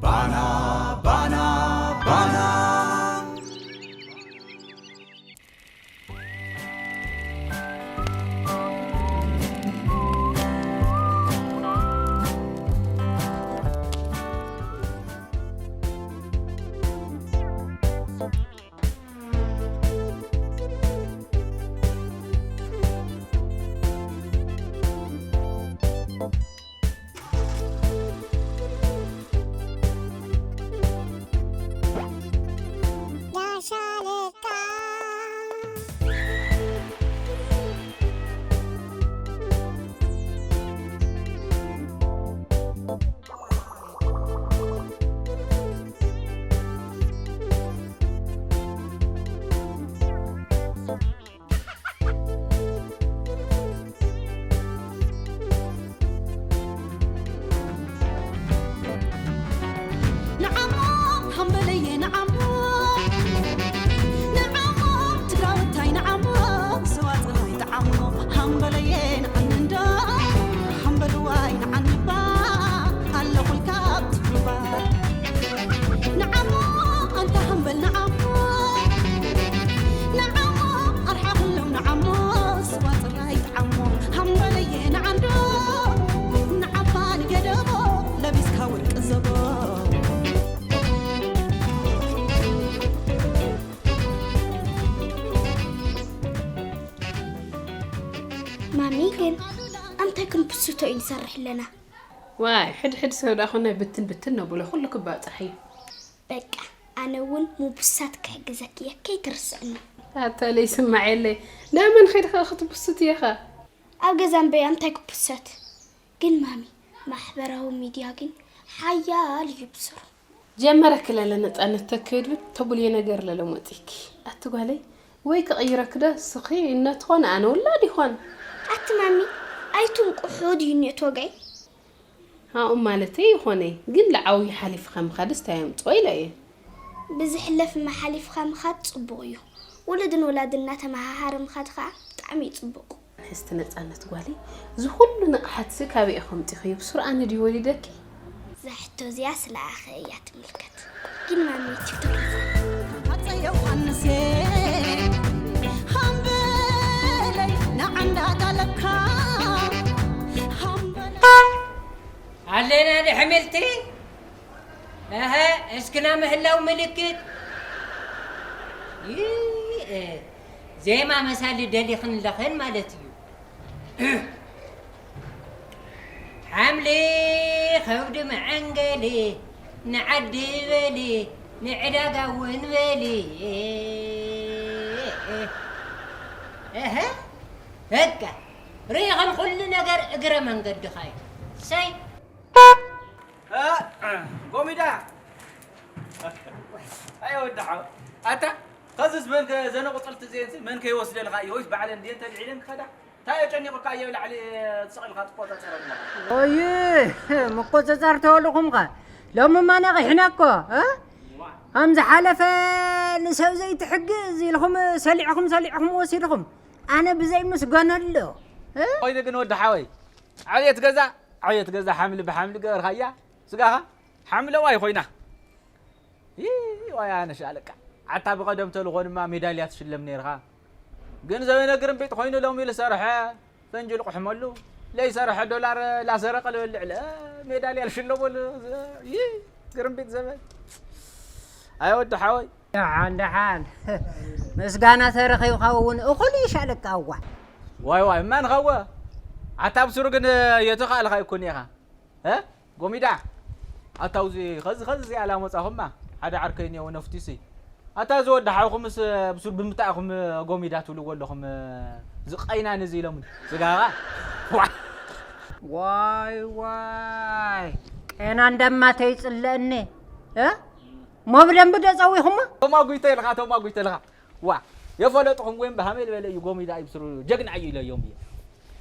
ባና ባና ባና። ንዓሞ ሃምበለየ ንዓሞ ንዓሞ ትግራወታይ ንዓሞ ስዋ ጥራይ ጥዓሞ ሃምበለየ ንዓኒ እንዶ ሃምበልዋይ ንዓኒ እባ ኣለኹልካ ኣብ ትግባ ንዓሞ ኣንታ ሃምበል ንዓሞ ንዓሞ ኣርሓኽሎም ንዓሞ ስዋ ጥራይ ጥዓሞ ሃምበለየ ንዓንዶ ንዓባ ንገደቦ ለቢስካ ወርቂ ዘቦ ማሚ ግን ኣምታይ ክንብስቶ እዩ ንሰርሕ ኣለና። ዋይ ሕድሕድ ሰብ ዳኣ ኮነ ብትን ብትን ነብሎ ኩሉ ክባፅሕ እዩ። በቃ ኣነ እውን ሙብሳት ክሕግዘኪ እየ ከይትርስዕኒ። ኣታ ለይስማዕ የለይ ናመን ከይድካ ክትብስት እየኻ። ኣብ ገዛ እምበይ ኣምታይ ክብሰት። ግን ማሚ ማሕበራዊ ሚድያ ግን ሓያል እዩ ብስሩ። ጀመረኪ ለለ ነፃነት ተክህድብድ ተቡልየ ነገር ለለ ሞፂኪ ኣቲ ጓለይ ወይ ክቕይረኪ ዶ ስኺ እነትኾን ኣነ ውላድ ይኾን ኣቲ ማሚ ኣይትንቁሑ ድዩ ኔትወገይ ሃኡ ማለተይ ይኾነይ ግን ለዓውዩ ሓሊፍኻ ምኻድስ ታይ ኣምፅኦ ኢለ እየ ብዝሕለፍ እማ ሓሊፍኻ ምኻድ ፅቡቕ እዩ ውሉድን ወላድን እናተመሃሃረ ምኻድ ኸዓ ብጣዕሚ እዩ ፅቡቕ። ሕስቲ ነፃነት ጓለይ፣ እዚ ኩሉ ንቕሓትሲ ካበይ ኢኺ ኣምፂኽዮ? ብሱር ኣነ ድዩ ወሊደኪ? እዛ ሕቶ እዚኣስ ንዓኺ እያ ትምልከት። ግን ማሚ ቲክቶክ ይዛ። ኣፀ ዮውሃንስ ሃምበለይ ንዓንዳ ጋለካ ሃምበለይ ኣለና ድሕምልቲ እሀ እስክና ምህላው ምልክት ዜማ መሳሊ ደሊኽን ለኽን ማለት እዩ። ሓምሊ ኸብዲ መዐንገሊ ንዓዲ በሊ ንዕዳጋ እውን በሊ እሀ በቃ ርኢኸን ኩሉ ነገር እግረ መንገድኻ እዩ ሰይ ጎሚዳ ኣየ ወዲ ሓው ኣታ ኸዝስ መን ከ ዘነ ቁፅልቲ ዜንሲ መን ከይወስደልካ እዩ ወይስ ባዕለን ድየን ተልዒለን ክኸዳ እንታይ ኣጨኒቑካ እየ ብላዕሊ ትስቕ ኢልካ ትቆፃፀረኒ ኣለኻ ኦይ ምቁፅፃር ተወልኹምኸ ሎምማ ነቒሕና እኮ እ? ከም ዝሓለፈ ንሰብ ዘይትሕግዝ ኢልኹም ሰሊዕኹም ሰሊዕኹም ወሲድኹም ኣነ ብዘይ ምስገነሉ እ? ኮይኑ ግን ወዲ ሓወይ ዓብየት ገዛ ዓብየት ገዛ ሓምሊ ብሓምሊ ገበርኻያ ስጋኻ ሓምለዋይ ኮይና ዋይ ኣነ ሻለቃ ኣታ ብቐደም ተልኾንማ ሜዳልያ ትሽለም ነይርኻ ግን ዘበነ ግርምቢጥ ኮይኑ ሎሚ ልሰርሐ ፈንጂ ልቑሕመሉ ለይሰርሐ ዶላር ላሰረቐ ልበልዕ ለ ሜዳልያ ልሽለመሉ ግርምቢጥ ዘበን ኣይ ወዲ ሓወይ ደሓን ደሓን ምስጋና ተረኺብካ እውን እኹል ይሻለካ እዋ ዋይ ዋይ እማ ንኸወ ኣታ ብስሩ ግን የተኻእልካ ይኮን ኢኻ እ ጎሚዳ ኣታ ውዚ ኸዚ ኸዚ እዚኣ ላመፃኹማ ሓደ ዓርከይ እኒኦ ነፍቲሲ ኣታ እዚ ወዲ ሓውኹምስ ብሱር ብምንታይ ኢኹም ጎሚዳ ትብልዎ ኣለኹም ዝቐይናን እዚ ኢሎምን ስጋኻ ዋይ ዋይ ቄና እንደማ ተይፅለእኒ እ ሞብደንቢ ዶ ፀዊኹሞ ተማጉይተ ኢልኻ ተማጉይተ ኢልኻ ዋ የፈለጥኹም ወይም ብሃመይ ዝበለ እዩ ጎሚዳ ይብስሩ ጀግና እዩ ኢለዮም እየ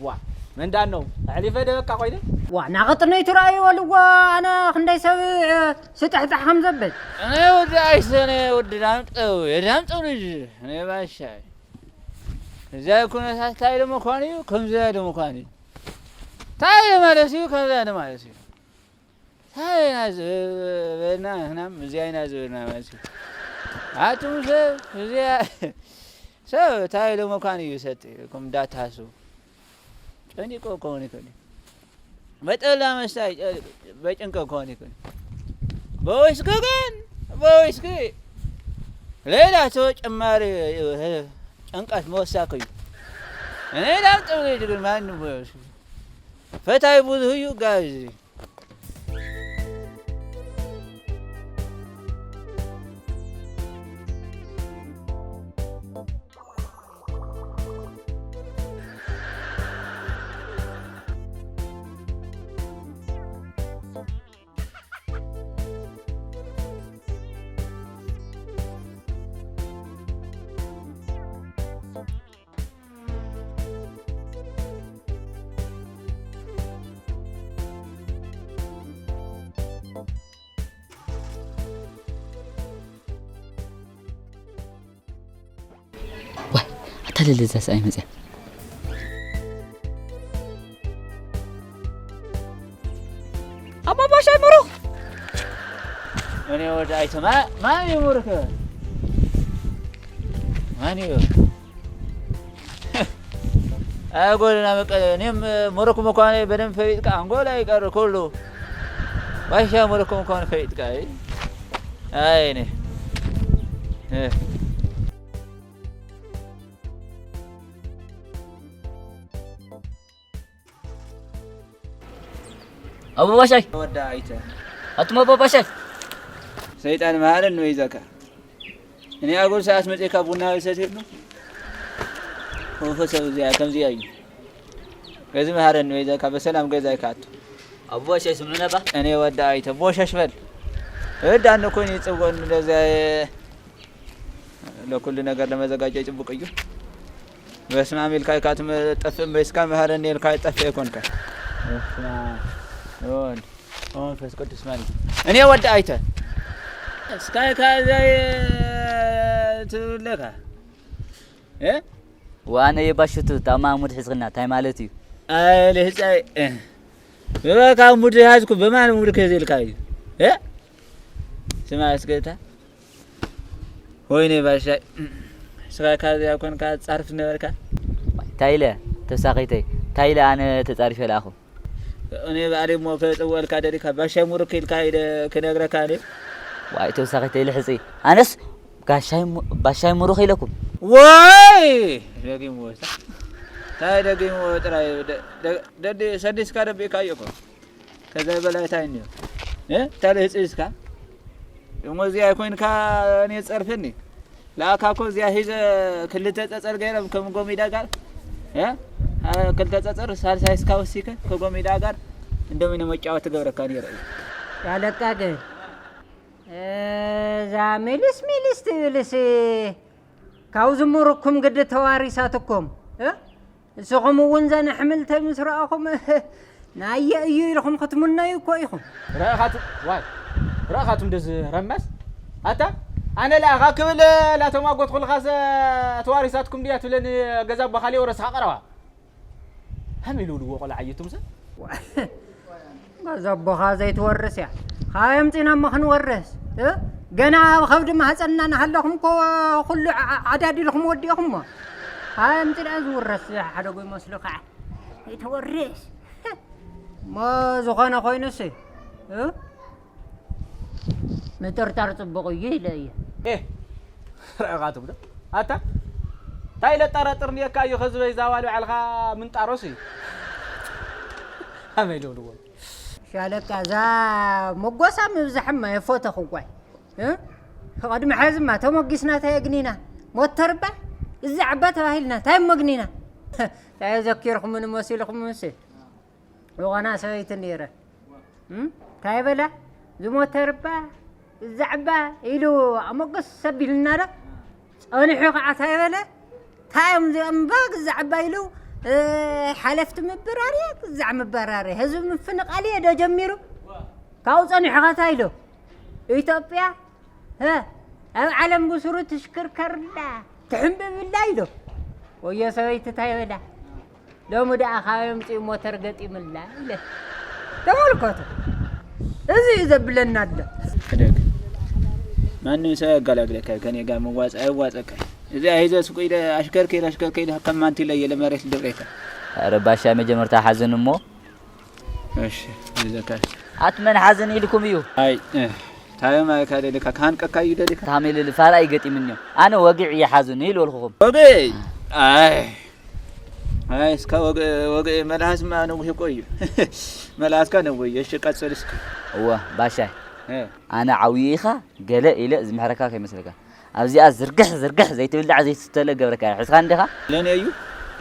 ዋ መንዳን ነው ኣሕሊፈ ደበካ ኮይነ ዋ ናቕጥነይ ትረኣዩ በልዎ ኣነ ክንደይ ሰብ ስጥሕጥሕ ከም ዘብል እኔ ወዲ ኣይሰ እኔ ወዲ ዳምጠው የዳምጠው ልጅ እኔ ባሻይ እዚያ ኩነታት ታይ ደሞ ኳን እዩ ከምዚያ ደሞ ኳን እዩ ታይ ማለት እዩ ከምዚያ ማለት እዩ እንታይ ኢና ዝበልና ንሕናም እዚኣ ኢና ዝበልና ማለት እዩ። ኣቱም ሰብ እዚኣ ሰብ እንታይ ኢሎም እኳን እዩ ሰጥ ኢልኩም እንዳትሃስቡ ጨኒቆ ክኸውን ይኽእል እዩ። መጠላ መስታይ ጨ- በጭንቀ ክኸውን ይኽእል እዩ። በዊስኪ ግን በዊስኪ ሌላ ተጨማሪ ጭንቀት መወሳኪ እዩ። እኔ ላምጥብሽ ግን ማንም ፈታይ ብዙ እዩ ጋይዝ። ዋይ ኣታ ለለዛ ሰብኣይ መፅያ። ኣባባ ሻይ ምሩኽ። እኔ ወደ አይተማ ማን ይሙርክ ማን ይሙርክ? ኣጎልና መቀለ እኔም ሞሮኮ መኳነ በደንብ ፈሊጥካ ኣንጎላ ይቀር ኩሉ ባሻ ሞሮኮ መኳነ ፈሊጥካ። ኣይኔ ኣቦባሻይ ወዳ ኣይተ ኣቱም ኣቦባሻይ ሰይጣን መሃረን ንበይዛካ። እኔ ኣጎል ሰዓት መጽካ ቡና ሰትሉ ኮፈ ሰብ እዚኣ ከምዚኣ እዩ። በዚ መሃረን ንበይዛካ በሰላም ገዛ ይካቱ። ኣቦባሻይ ስምዑ ነባ እኔ ወዳ ኣይተ ቦሸሽ በል እዳ ንኮን ይጽወን እንደዚያ ለኩሉ ነገር ለመዘጋጀ ይጽብቅ እዩ። በስመ አብ ኢልካ ኢካ ትጠፍእ እምበይስካ መሃረኒ ኢልካ ይጠፍእ ኣይኮንካ። በስመ አብ ወወልድ ወመንፈስ ቅዱስ ማለት እኔ ወዲ ኣይተ እስካይ ካዛይ ትብለካ እ ዋነ የባሽቱ ታማ ሙድ ሕዝግና ታይ ማለት እዩ ኣይ ልህፃይ ብበካ ሙድ ያዝኩ በማን ሙድ ከዚልካ እዩ እ ስማ እስከታ ወይኔ ባሻይ ስኻ ካብዚኣ ኮንካ ጻርፍ ነበርካ ታይለ ተሳኺተይ ታይለ ኣነ ተጻሪፈ ለኣኹ እኔ ባዕለይ እሞ ከጽወልካ ደሊካ ባሻይ ሙሩክ ኢልካ ኢለ ክነግረካ እኔ ዋይ ተወሳኺተይ ልሕፂ ኣነስ ጋሻይ ሙ- ባሻይ ሙሩኽ ኢለኩም ወይ ደጊምዎ ሳ እንታይ ደጊምዎ ጥራይ ደ- ደ- ደዲ- ሰዲስካ ደቢእካዮ እኮ ከዛ በላይ ታይ እንዮ እ ታለ ህፅዝካ እሞ እዚኣ ኮይንካ እኔ ጸርፍኒ ለኣካ እኮ እዚኣ ሂዘ ክልተ ጸጸር ገይሮም ከም ጎሚዳ ጋር እ አ- ክልተ ጸጸር ሳልሳይ እስካ ወሲከ ከጎሚዳ ጋር እንደምን መጫወት ትገብረካ ነይረ እዩ ያለቃ ግን እዛ ሚልስ ሚልስ ትብልሲ ካብ ዝምርኩም ግዲ ተዋሪሳትኩም እ? ንስኹም እውን ዘን ኣሕምልተይ ምስ ረኣኹም ናየ እዩ ኢልኹም ክትምነዩ እኮ ኢኹም ረእኻቱ ዋይ ረእኻቱ እንደዚ ረመስ ኣታ ኣነ ለኣኻ ክብል ላተማጎትኩልኻሰ ተዋሪሳትኩም ድያ ትብለኒ ገዛ ኣቦኻሊ ወረስኻ ቀረባ ሃም ኢሉ ልዎ ቆልዓ እዩ ትምሰል ገዛ ኣቦኻ ዘይትወርስ እያ ካበይ ኣምፂና እሞ ክንወርስ እ? ገና ኣብ ከብዲ ማህፀንና እናሃለኹም እኮ ኩሉ ዓ- ዓዳዲልኹም ወዲእኹሞ ካበይ ኣምፂና ዝውረስ ሓደ ጎይ መስሉ ከዓ ዘይትወርስ እሞ ዝኾነ ኮይኑሲ እ? ምጥርጣር ፅቡቕ እዩ ኢለ እየ ኤ ረእኻ ትብሎ ኣታ እንታይ ለጠረጥር ንየካ እዩ ከዚ በይዛ ዋል ባዕልኻ ምንጣሮስ እዩ ኣመይ ልብልዎ ሻለቃ እዛ መጎሳ ምብዛሕማ የፎተኹ ጓይ እ? ቅድሚ ሕዝማ ተሞጊስና ተየግኒና ሞተርባ እዛ ዓባ ተባሂልና እንታይ መግኒና እንታይ ዘኪርኩምኒ መሲልኩም ምስ ዝኾና ሰበይቲ ነይረ እም? እንታይ በላ ዝሞተርባ ዛዕባ ኢሉ ኣሞገስ ሰቢልና ዶ ጸኒሑ ከዓ እንታይ በለ እንታይ እዮም እዚኦም እምባ ዛዕባ ኢሉ እ፣ ሓለፍቲ ምብራር እየ ክዛዕ ምበራር እየ ህዝቢ ምፍንቓል እየ ዶ ጀሚሩ ካብኡ ጸኒሑ ኸታ ኢሉ ኢትዮጵያ ሀ፣ ኣብ ዓለም ብስሩ ትሽክርከርላ ትሕምብብላ ኢሎ ወዮ ሰበይቲ እንታይ በላ ሎሚ ደኣ ካበይ ኣምፂኡ ሞተር ገጢምላ ኢለ ተመልከቱ እዚ እዩ ዘብለና ኣሎ። ሕደግ። ማንም ሰብ ያገላግለካ፣ ከኔ ጋር መዋጽ-፣ ኣይዋጸካ። እዚ ኣይዘ ስቁ ኢለ ኣሽከርከይ ኢለ ኣሽከርከይ ኢለ ከም ማንቲለ እየ ለመሬት ድሬካ። ኧረ ባሻ መጀመርታ ሓዝን እሞ። እሺ፣ ይዘካ። ኣት መን ሓዝን ኢልኩም እዩ? ኣይ፣ እ፣ ታዮም ኣይካ ደሊካ፣ ካን ቀካ እዩ ደሊካ። ታሜል ልፋራ ይገጢምኒ። ኣነ ወግዕ እየ ሓዝን ኢል ወልኩኹም። ወግዕ? ኣይ። ኣይ፣ እስካ ወግዕ፣ ወግዕ መልሃስማ ነዊሕ እኮ እዩ። መልሃስካ ነዊሕ፣ እሺ፣ ቀጽል እስኪ። እወ፣ ባሻይ። እ። ኣነ ዓብዩ ኢኻ፣ ገለ ኢለ ዝምሕረካ ከይመስለካ። ኣብዚኣ ዝርግሕ ዝርግሕ ዘይትብላዕ ዘይትስተለ ገብረካ እየ። ሒዝካ እንዲኻ? ለእኔ እዩ።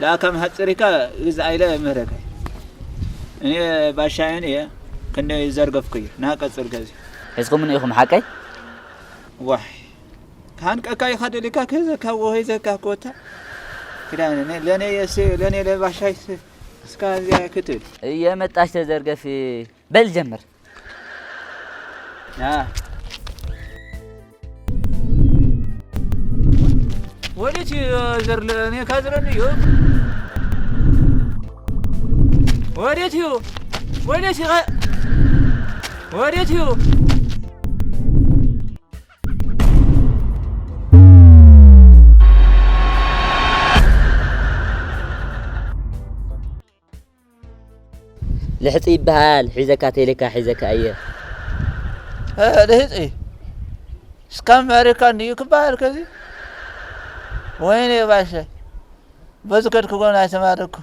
ለኣካ መሃጽሪካ እዝ ኣይለ ምህረካ። እኔ ባሻየን እየ። ክንደ ዘርገፍኩ እዩ። ና ቀጽል ከዚ። ሒዝኩምኒ ኢኹም ሓቀይ? ዋይ። ካንቀካ ኢኻ ደሊካ ከዘካ ወሆይ ዘካ ኮታ። ክዳን እኔ ለእኔ የስ ለእኔ ለባሻይ ስ-፣ እስካ እዚኣ ክትብል። እየ መጣሽ ተዘርገፊ። በል ጀምር። ና። ወዴት እዩ ዘር ለ-፣ እኔ ካዝረን እዩ? ወዴት እዩ? ወዴት ይኸ-፣ ወዴት እዩ? ልሕፂ ይበሃል። ሒዘካ ተይለካ ሒዘካ እየ። እ፣ ልህፂ እስካብ መሪካ እንድዩ ክበሃል ከዚ? ወይኔ ባሸ፣ በዚ ከድኩ ጎን ኣይተማረኩ።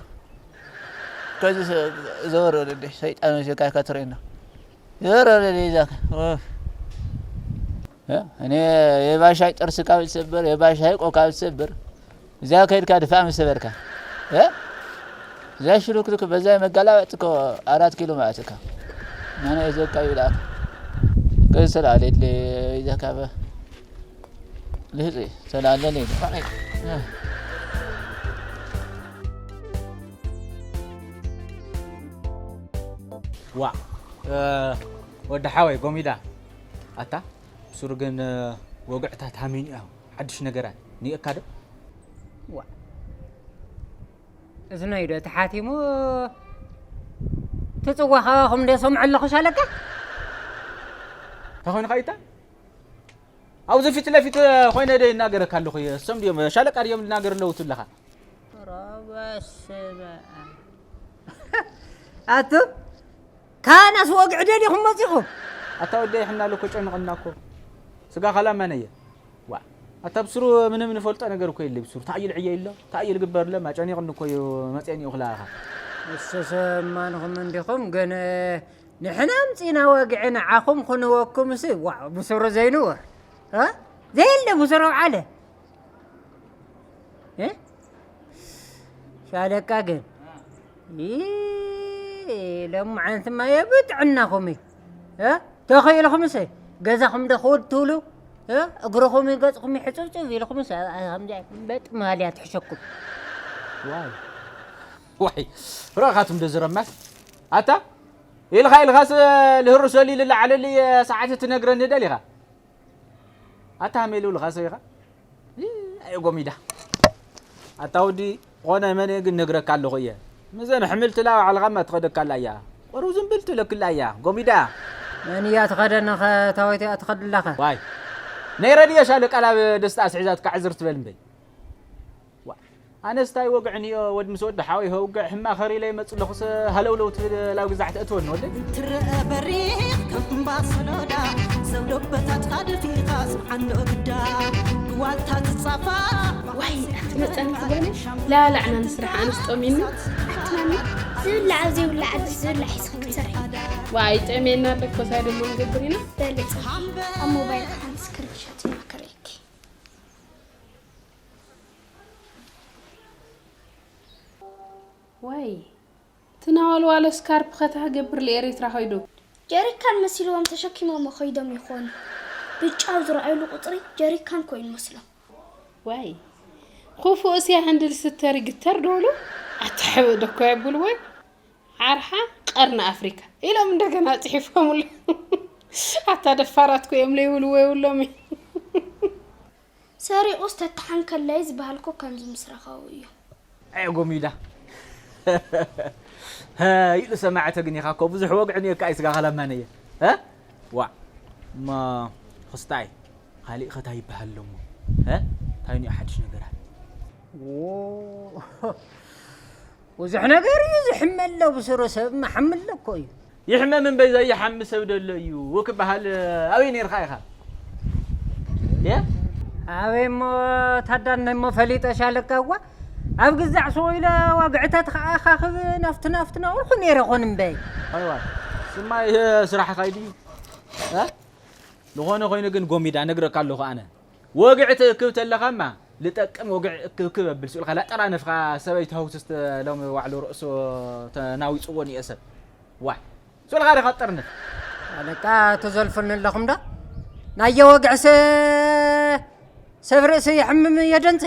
ከዚ ዘወር ወለደ ሰይጣን ወሲካ ከትሬና። ዘወር ወለደ ይዛካ። እ፣ እኔ የባሻይ ጥርሲ ካብ ትሰብር፣ የባሻይ ቆ ካብ ትሰብር፣ እዚኣ ከይድካ ድፋዕ ምስ ሰበርካ፣ እ? እዚኣ ሽሉክሉክ በዛ መጋላበጥ እኮ ኣራት ኪሎ ማለት እካ። ናና እዘካ ይብላክ። ከዚ ሰላሌት ለ-፣ ይዘካ በ-፣ ልህፂ ሰላለ ለ-፣ ዋ፣ እ፣ ወዲ ሓወይ ጎሚዳ፣ ኣታ ብሱሩ ግን፣ እ፣ ወግዕታት ሃሚኑ እዩ። ሓድሽ ነገራት ንየካ ዶ? ዋ። እዝነይ ዶ ተሓቲሙ? ትጽዋ ካባኹም ዶ ሰምዖ ኣለኹ ሻለቃ? እንታይ ኮይንካ ኢታ? ኣብዚ ፊት ለፊት ኮይነ ዶ ይናገረካ ኣለኹ እየ። እሶም ድዮም ሻለቃ ድዮም ዝናገር ኣለዉ ትብለኻ? ኧረ በስመ ኣብ። ኣቱም ካናስ ወግዒ ደሊኹም መጺኹም? ኣታ ወደይ፣ ሕና ኣሎ እኮ ጨንቐና እኮ። ስጋ ካላ ማነየ? ዋ፣ ኣታ ብስሩ ምንም ንፈልጦ ነገር እኮ የለ ብስሩ። ታእይል ዕየ ኢሎ፣ ታእይል ግበር ለ፣ ማጨኒቕኒ እኮ እዩ መጽአኒ እዩ ክላኻ። ንሱስ እማንኹም እንዲኹም፣ ግን ንሕና ኣምጺና ወግዒ ንዓኹም ክንወኩምሲ፣ ዋ፣ ብስሩ ዘይንወር። እ? ዘየለ ብስሩ ዓለ። እ? ሻለቃ ግን፣ ይ-፣ ሎማዓንቲ ማየ ብጥዕናኹም እዩ። እ? ተኽኢልኹምስ ገዛኹም ዶ ክውድ ትብሉ? እ? እግርኹም ገጽኹም ሕጽብጽብ ኢልኹምስ፣ ኣ-፣ ኣ-፣ ከምዚ በጥ ማልያ ትሕሸኩም። ዋይ። ዋይ። ረኻትም ዶ ዝረማስ? ኣታ? ኢልኻ ኢልኻስ ልህርሰሉ ኢሉ ለዓለሉ ሰዓት ትነግረኒ ደሊኻ? ኣታ ሃሜሉ ኢልኻ ሰው ኢኻ? ይ-፣ ኣየ ጎሚዳ። ኣታ ወዲ ኾነ መን ግን ነግረካ ኣለኹ እየ። ምዘን ሕምልቲ ላ ባዕልኻ ማ ትኸደካ ኣላ እያ። ቆሩ ዝም ብል ትብለክላ እያ። ጎሚዳ። መን እያ ትኸደኒ ኸ ታወት እያ ትኸድላኸ? ዋይ። ነይ ረድዮ ሻለቃ ላብ ደስታ ኣስሒዛትካ ዕዝር ትበል እምበይ። ዋ። ኣነስ ታይ ወግዕንዮ ወድ ምስ ወዲ ሓወይ ኸውግዕ ሕማ ኸሪለ ይመጽእ ኣለኹስ ሃለውለው ትብል ላብ ግዛዕ ተእትወኒ ወደይ። ትረአ በሪኽ ከም እምባ ሰሎዳ፣ ዘውዶ በታትኻ ደፊእኻ ስምዓንዶ ግዳ፣ ብዋልታ ትጻፋ ዋይ፣ ኣቲ መጸን ክብለኒ፣ ላላዕና ንስራሕ ኣነስ ጠሚና። ኣቲ ማሚ፣ ዝብላዕ ኣብ ዘይብሉ ዓዲ ዝብላዕ ሒዝኺ ክትሰርሒ። ዋይ፣ ጠሜና ኣሎ እኮ፣ ሳይ ደሞ ንገብር ኢና። በሊ ጽሓፊ፣ ኣብ ሞባይል ሓንቲ ስክሪንሾት ይመክረኪ። ዋይ፣ እቲ ናዋልዋለ ስካርፕ ኸ ታይ ክገብር ልኤሪትራ ኸይዱ? ጀሪካን መሲልዎም ተሸኪሞሞ ኸይዶም ይኾኑ። ብጫ ኣብ ዝረኣዩሉ ቁፅሪ ጀሪካን ኮይኑ መስሎም። ዋይ፣ ኹፉእ እስያ ሃንድል ስተር ይግተር ዶ በሉ? ኣታ ሕበ ዶ እኮ የብልዎ። ዓርሓ ቀርኒ ኣፍሪካ ኢሎም እንደገና ፅሒፎምሉ። ኣታ ደፋራት እኮ እዮም ለይብልዎ የብሎም እዩ። ሰሪቑስ ተተሓንከለይ ዝበሃል እኮ ከምዚ ምስ ረኸቡ እዩ። ኣየ ጎሚዳ። ኢሉ ሰማዕተ ግን ኢኻ እኮ ብዙሕ ወግዒ ነየካ ኣይ ስጋ ኸላማነየ። እ? ዋዕ፣ እሞ ክስታይ፣ ካሊእ ኸ ታይ ይበሃል ኣሎ እሞ? እ? ታይ እኒኦ ሓድሽ ነገራት? ዎ፣ ብዙሕ ነገር እዩ ዝሕመ ኣሎ፣ ብስሩ ሰብ መሓምለ እኮ እዩ። ይሕመም እምበይ ዘይሓሚ ሰብ ደሎ እዩ ክበሃል ኣበይ ነይርካ ኢኻ? የ? ኣበይ እሞ ታዳናይ እሞ ፈሊጠ ሻለቃ እዋ፣ ኣብ ግዛዕ ሱቕ ኢለ ወግዕታት ከኣኻኽብ ናፍቲ ናፍቲ ናውርኹ ነይረ ኾን እምበይ። ኣይዋ፣ ስማ ይሄ ስራሕኻ እዩ ድዩ? እ? ዝኾነ ኮይኑ ግን ጎሚዳ ነግረካ ኣለኹ ኣነ። ወግዒ ትእክብ ተለኻማ ልጠቅም ወግዒ እክብክብ ኣብል ስኡልካ ላጠራነፍካ ሰበይቲ ሆስት ሎም ዋዕሉ ርእሱ ተናዊጽዎ ንየ ሰብ። ዋይ። ስኡልካ ዲኻ ጠርንፍ? ኣለቃ ተዘልፉኒ ኣለኹም ዶ? ናየ ወግዕስ ሰብ ርእሲ ይሕምም የደንጽ።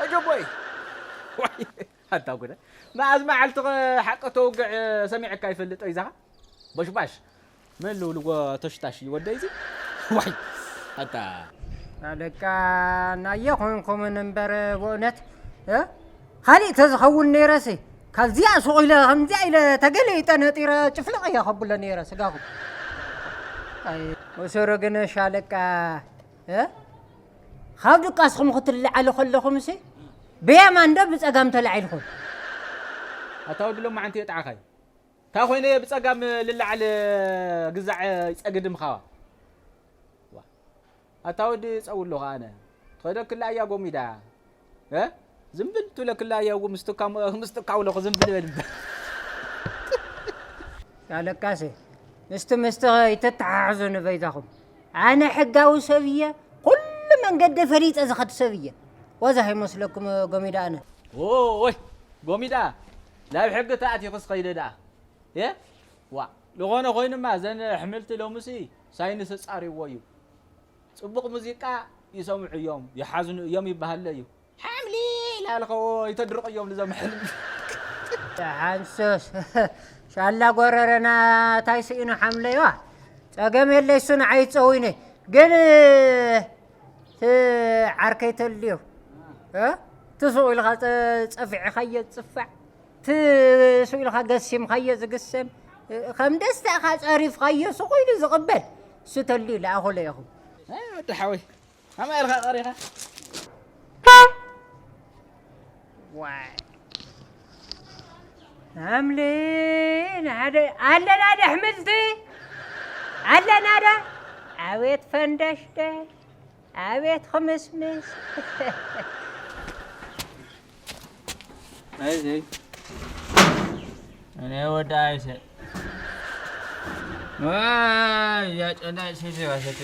ኣጆቦይ። ዋይ። ኣታ ጉደ። መኣዝ መዓልቲ ሓቂ ተውግዕ ሰሚዕካ ይፈልጥ ወይ ዛኻ? ቦሽባሽ። መን ልውልዎ ተሽታሽ እዩ ወደይ እዚ? ዋይ፣ ኣታ። ኣለቃ ናየ ኾንኩምን እምበር ብእውነት፣ እ? ካሊእ ተዝኸውን ነይረሲ፣ ካብዚኣ ሱቕ ኢለ፣ ከምዚኣ ኢለ ተገሊጠ ነጢረ ጭፍልቕ እየ ከብሎ ነይረ ስጋኹም። ኣይ፣ ወሰሮ ግን ሻለቃ፣ እ? ካብ ድቃስኹም ክትለዓሉ ከለኹምሲ፣ ብየማን ዶ ብጸጋም ተላዒልኩም? ኣታ ወዲ ሎማዓንቲ የጥዓኻይ። እንታይ ኮይነ እየ ብጸጋም ልለዓል ግዛዕ ይጸግድም ኻዋ? ዋ። ኣታ ወዲ ጸውሎ ኸኣ ኣነ። ትኸደክላ እያ ጎሚዳ። እ? ዝም ብል ትብለክላ እያ እው ምስ ትካ-፣ ምስ ትካውለኹ ዝም ብል በል እምበር። ኣለካሰ፣ ምስቲ ምስቲ ይተተሓሕዙ ንበይዛኹም። ኣነ ሕጋዊ ሰብ እየ፣ ኩሉ መንገዲ ፈሊጠ ዝኸድ ሰብ እየ። ወዛ ይመስለኩም ጎሚዳ ኣነ? ኦይ፣ ጎሚዳ፣ ናብ ሕጊ ተኣቲኹስ ኸይደ ደኣ። የ? ዋ፣ ዝኾነ ኮይኑማ፣ እዘን ኣሕምልቲ ሎምሲ ሳይንስ ኣጻሪዎ እዩ። ጽቡቕ ሙዚቃ ይሰምዑ እዮም፣ ይሓዝኑ እዮም ይበሃለ እዩ። ሓምሊ ኢላልኸዎ ይተድርቕ እዮም ንዞም ኣሕምልቲ። ሓንሶስ፣ ሻላ ጎረረና ታይ ስኢኑ ሓምለይዋ? ጸገም የለይ፣ እሱ ንዓይ ይጸውይነ። ግን እቲ ዓርከይ ተልዮ፣ እ? እቲ ሱቕ ኢልካ ጸ-፣ ጸፊዕኻዮ ዝጽፋዕ፣ እቲ ሱቕ ኢልካ ገሲምካዮ ዝግሰም፣ እ፣ ከም ደስታኻ ጸሪፍካዮ ሱቕ ኢሉ ዝቕበል፣ እሱ ተልዩ ለኣኹሎ ኢኹም። ኣይ፣ ወዲ ሓወይ፣ ከመይ ኢልካ ቀሪኻ? ዋይ። ኣምሊ፣ ንሓደ ኣለና ዶ ኣሕምልቲ? ኣለና ዶ? ኣቤት ፈንደሽደሽ፣ ኣቤት ኽምስምስ። ኣይዘይ፣ እኔ ወደ ኣይሰ፣ ዋይ፣ ያጨዳ ሴት ባሰት።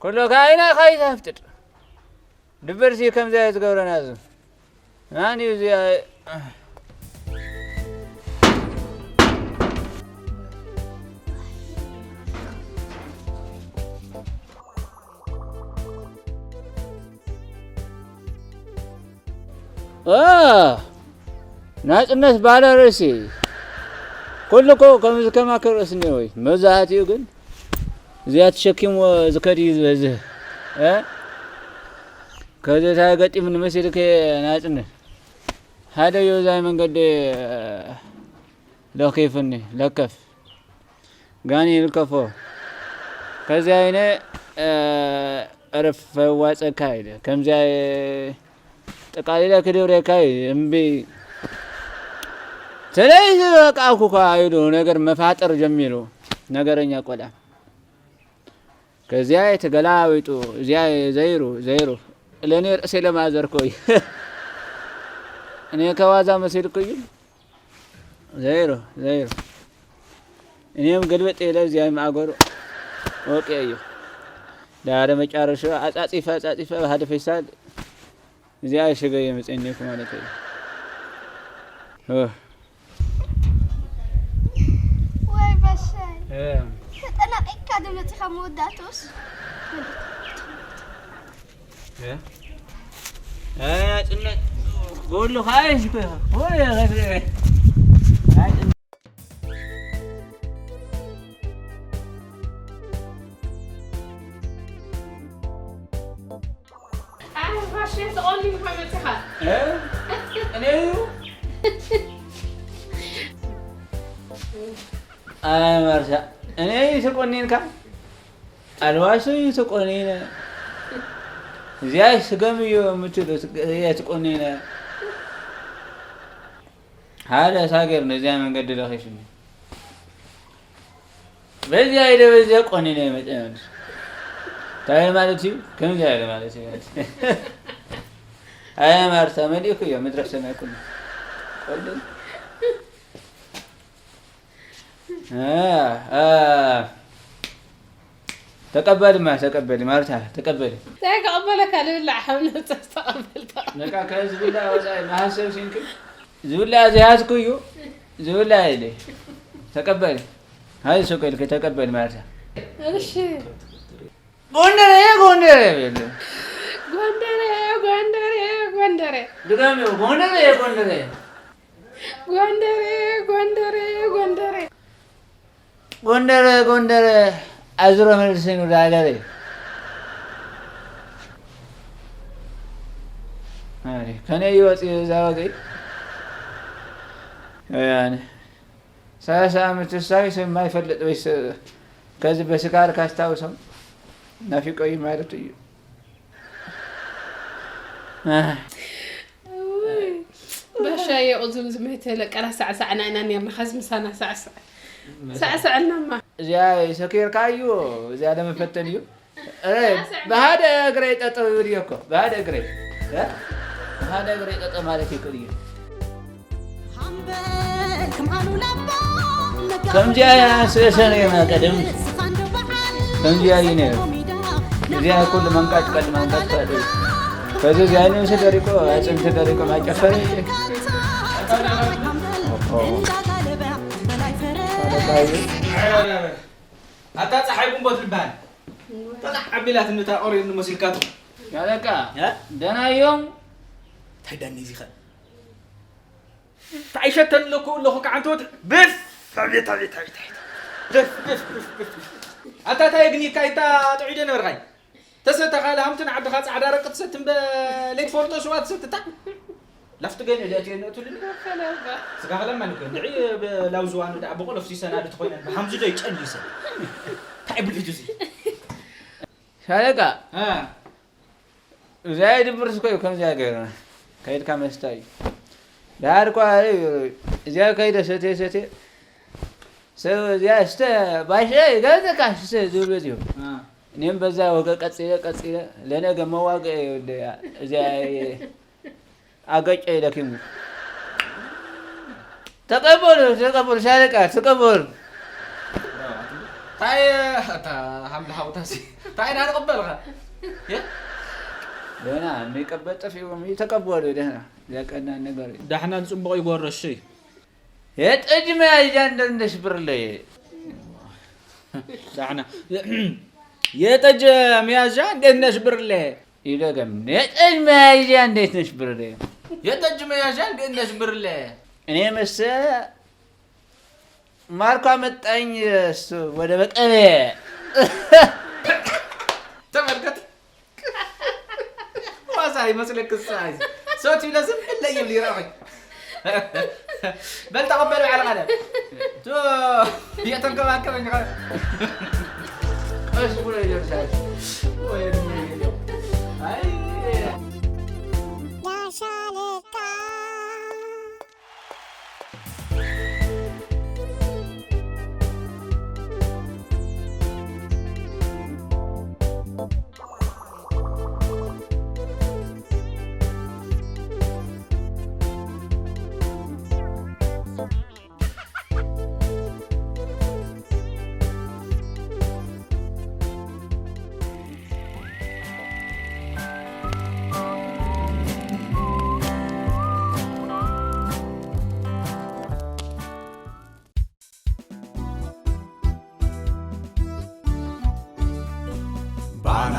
ኩሉ ካይና ካይታ ፍጥጥ። ድብርሲ ከምዚ እዩ ዝገብረና እዚ። ማን እዩ እዚ? አ፣ ናጽነት ባለ ርእሲ። ኩሉ እኮ ከምዚ ከማክር ርእሲ እኒኦ ወይ። መብዛሕትኡ ግን እዚኣ ተሸኪምዎ ዝከድ እዩ ዝበዝህ። እ? ከዚ እንታይ ገጢሙኒ መሲልኪ ናጽነት? ሓደ እዩ እዛ መንገዲ ለኪፉኒ፣ ለከፍ። ጋኒ ይልከፎ። ከዚያ ኢነ፣ እ፣ ዕረፍ ፈዋጸካ ኢለ። ከምዚያ፣ እ፣ ጠቃሊለ ክድብረካ ኢለ። እምቢ። ስለዚ በቃ እኮ ኢሉ ነገር መፋጠር ጀሚሩ። ነገረኛ ቆልዓ። ከዚያ ተገላቢጡ፣ እዚያ ዘይሩ፣ ዘይሩ። ለእኔ ርእሴ ለማዘር እኮ እዩ። እኔ ከዋዛ መሲልኩ እዩ። ዘይሮ፣ ዘይሮ። እኔም ገልበጥ ኢለ እዚኣ ማእገሩ ወቂዐዮ። ዳረ መጨረሻ ኣጻጺፈ፣ ኣጻጺፈ ኣብ ሓደ ፌስታል እዚኣ ሽገ የምጽእኒ እኮ ማለት እዩ። እ። ወይ በሻይ። እ። ተጠናቂቅካ ዶ መጺኻ መወዳእትኡስ? እ? እ፣ ናጽነት። ኩሉ ኻይሽ እኮ ኢኻ። ኩሉ ኢኻ። ናጽነት። ኣይ፣ ፋሽን ተቖሊምካ መጺኻ። እ? እኔ እዩ? ኣይ፣ መርሳ። እኔ ተቆኒንካ ኣልባሶ እዩ ተቆኒነ። እዚያ ስገም እዩ የምትሉ እየ ተቆኒነ። ሓደ ሳገር ነዚያ መንገዲ ለኺፍኒ። በዚያ ኢለ በዚያ ቆኒነ መጠ እንታይ ማለት እዩ? ከምዚያ ኢለ ማለት እዩ። ኣያ ማርታ መሊእኩ እዮ ምድረ ሰማይ ኩሉ። ቆልን ተቀበልማ ተቀበል ማርታ ተቀበል። እንታይ ከቐበለካ ልብላዕ ሓምነፀ ተቐበል ተቐበል። ነቃ ከዚ ብላ ወፃኢ መሃሰብ ሲንክ ዝብላ ዝያዝኩ እዩ። ዝብላ ኢለ ተቀበል። ሃይ ሱቅ ኢልክ ተቀበል ማርታ። እሺ ጎንደሬ ጎንደሬ በል። ጎንደሬ ጎንደሬ ጎንደሬ ድጋሚ ጎንደሬ ጎንደሬ ጎንደሬ ጎንደሬ ጎንደሬ ጎንደሬ ጎንደሬ ኣዝሮ መልስን ወደ ሀገሬ። አይ፣ ከኔ ይወጥ ዛወጥ ያኔ ሰላሳ ዓመት ሳይ የማይፈልጥ ወይ ከዚህ በስካር ካስታውሰው ናፊቆይ ማለት እዩ። ባሻ የቑዝም ዝመይተለ ቀላ ሳዕሳዕና ኢና ነርና ኸዚ ምሳና ሳዕሳዕ ሳዕሳዕናማ። እዚኣ ሰኪርካዩ እዚኣ ለመፈተን እዩ። ብሃደ እግረይ ጠጠው ይብል እየ እኮ ብሃደ እግረይ ብሃደ እግረይ ጠጠው ማለት ይክእል እዩ። ከምዚኣ እያ ስእሰ ነይርና ቀደም። ከምዚኣ እዩ ነይሩ። እዚኣ ኩሉ መንቃጭ ቀድ መንቃጭ ካድ እዩ። ከዚ እዚኣ ነብሲ ደሪቆ ኣፅንቲ ደሪቆ ማጨፈረ። ኣታ ፀሓይ ጉንቦት ልበሃል። ጠላዕ ኣቢላትኒ እታ ኦርዮን መሲልካቶ። ሻለቃ ደህና እዮም። እንታይ ዳኒ ዚኸ እንታይ ሸተን ኣለኩ ኣለኹ ከዓንቶት ብፍ ኣቤት ኣቤት ኣቤት ኣቤት ብፍ ብፍ ብፍ ብፍ ኣታ እንታይ ግኒካ ይታ ጥዑይ ዶ ነበርካይ ተሰተኻ ለሃምትን ዓድኻ ጻዕዳ ረቂ ትሰትን በ ለይትፈልጦ ስዋ ትሰትታ ላፍቲ ገን እደ እትዮ ነእቱልኒ ስጋ ከለማ ንኮ ንዒ ብላውዝዋን ዳ ብቆሎ ፍሲሰና ድትኮይነን ብሓምዚ ዶ ይጨልሰ እንታይ ብልሕጁ ሲ ሻለቃ እዚኣ ይድብርስ እኮ እዩ ከምዚኣ ገይሩና ከይድካ መስታ እዩ ደሓር እኳ እዚኣ ከይደ ሰትየ ሰትየ ሰብ እዚኣ ስተ ባሸ ይገዘካ ስተ ዝብል በዚሁ እኔም በዛ ወገ ቀጺለ ቀጺለ ለነገ መዋገ እዚኣ ኣገጨ ይለኪሙ ተቀበሉ ተቀበሉ ሻለቃ ተቀበሉ ታይ እታ ሓምለ ሓውታሲ ታይ ኢና ንቅበልካ ደህና የሚቀበል ጠፊዎም ተቀበሉ ደህና ዘቀና ነገር ዳሕና ንፅቡቅ ይጎረሽ የጠጅ መያዣ እንደነሽ ብርለየ ዳሕና የጠጅ መያዣ እንደነሽ ብርለ ይደገም የጠጅ መያዣ እንዴት ነሽ ብርለ የጠጅ መያዣ እንዴት ነሽ ብርለ እኔ መሰ ማርኳ መጣኝ እሱ ወደ በቀለ ተመልከት ዋዛ ይመስለክ ሳይ ሰት ይብለ ዝም ብለ ይብል ይረኣይ በል ተቐበል ባዕልኻ ደ የተንከባከበኝ ቀስ ብሎ ይደርሳል ባና